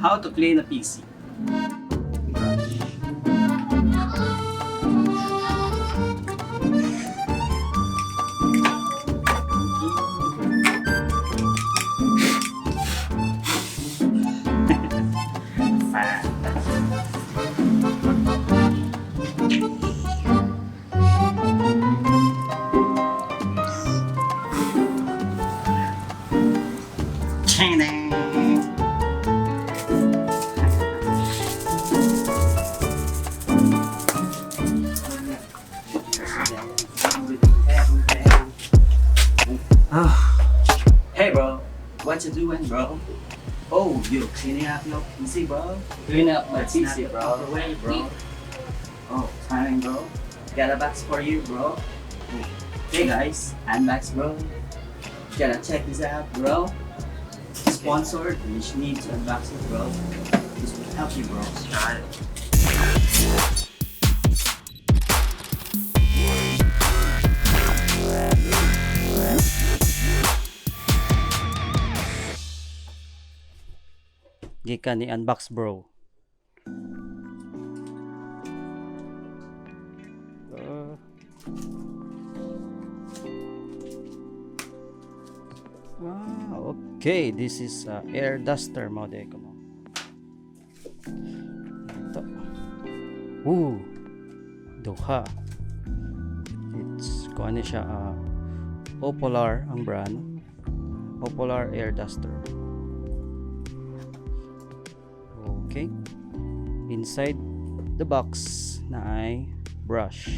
How to clean a PC. Brush. Ching. Ah. Hey bro, what you doing, bro? Oh, you're cleaning up your PC, bro? Clean up my That's not PC, the bro. proper way, bro. Oh, timing, bro. Got a box for you, bro. Hey guys, I'm Max, bro. Gotta check this out, bro. Sponsored, you just need to unbox it, bro. This will help you, bro. Got it. Gikan ni unbox, bro. Ah, okay. This is air duster model ko mo. Ito. Ooh. Duha. It's kuan ni siya, Opolar ang brand. Opolar air duster. Okay. Inside the box na ay brush.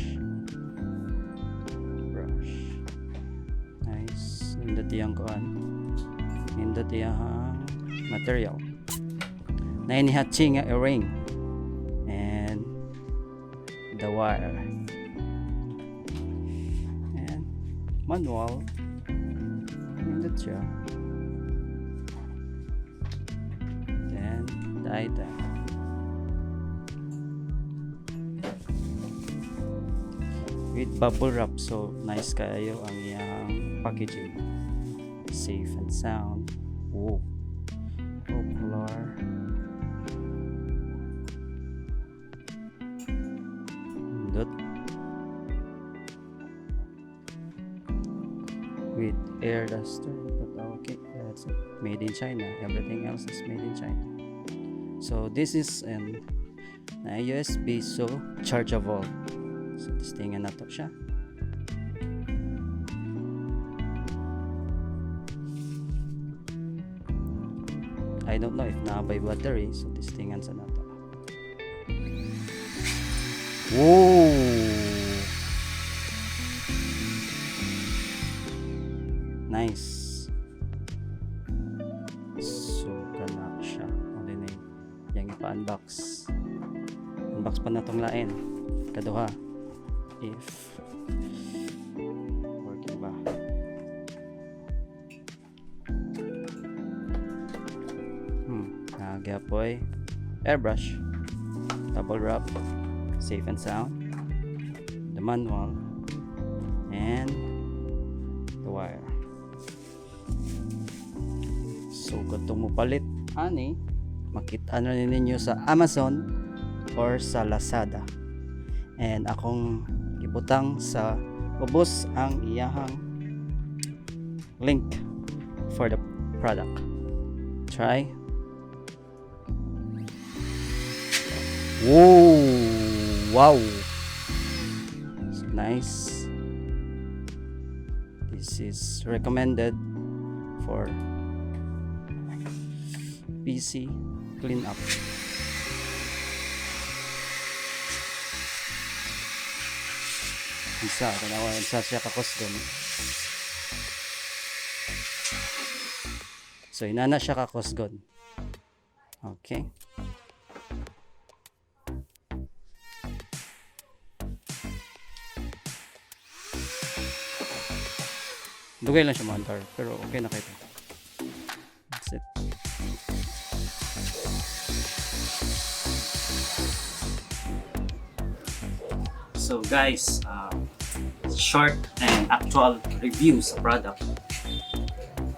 Brush. Nice. Nindot iyang kuan. Nindot iyang material. Na inihatsi nga earring. And the wire. And manual. Nindot siya. Then the item. With bubble wrap, so nice kayo ang iyang packaging. Safe and sound. Whoa. Popular. Dot. With air duster, but okay, that's it. Made in China. Everything else is made in China. So this is an na USB, so chargeable. So testingan na to siya. I don't know if naa by battery, so testingan sa nato. Whoa! Nice. So, kana siya. O din eh, yang ipa-unbox. Unbox pa na tong lain. Kaduha. If working ba? Nagyapoy. Airbrush. Double wrap. Safe and sound. The manual. And the wire. So, kung mo palit ani, makita na ninyo sa Amazon or sa Lazada. And akong ibutang sa ubos ang iyahang link for the product. Try. Whoa! Wow! So nice. This is recommended for PC clean up. Isa, tanawa, isa siya kakusgon. So, inana siya kakusgon. Okay. Dugay lang siya maandar, pero okay na kayo. That's it. So guys, short and actual review sa product.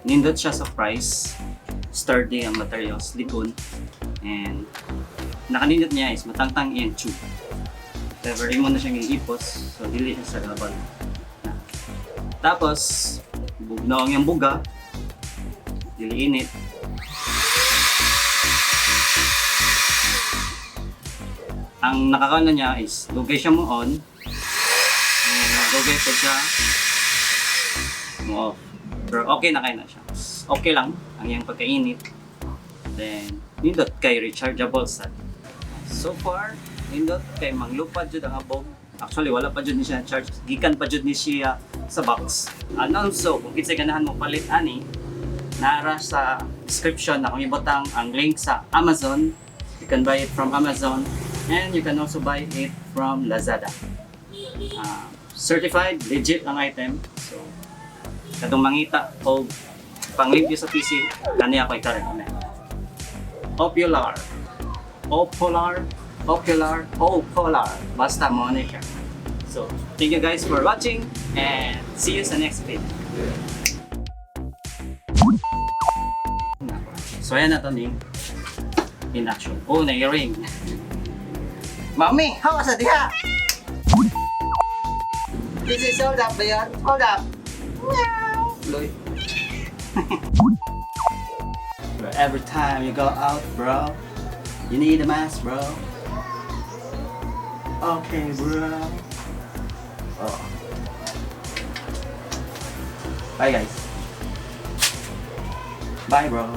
Nindot siya sa price. Sturdy ang materials, likon. And nakanindot niya is matangtang iyang tube. If ever imo na siyang gihipos, so dili siya sagabal. Na. Tapos, bugnaw ang iyang buga, dili init. Ang nakakano niya is dugay siya mo on, and dugay pa siya mo off. Pero okay na kaayo na siya. Okay lang ang iyang pagkainit. Then, nindot kay rechargeable sad. So far, nindot kay manglupad jud ang abog. Actually, wala pa jud ni siya charge. Gikan pa jud ni siya sa box. And also, kung kinsay ganahan mo palit ani, nara sa description na akong ibutang ang link sa Amazon. You can buy it from Amazon and you can also buy it from Lazada. Certified, legit ang item. So, katong mangita o panglimpyo sa PC, kani ako i-recommend. Popular. Opolar, Ocular, Opolar. Basta mao na siya. So, thank you guys for watching and see you sa next video. So, ayan na to ni in action. Oh, na-ring. Mami, how sa diha? This is hold up, Leon. Hold up. Meow. Loy. Every time you go out, bro, you need a mask, bro. Okay, bro. Oh. Bye, guys. Bye, bro.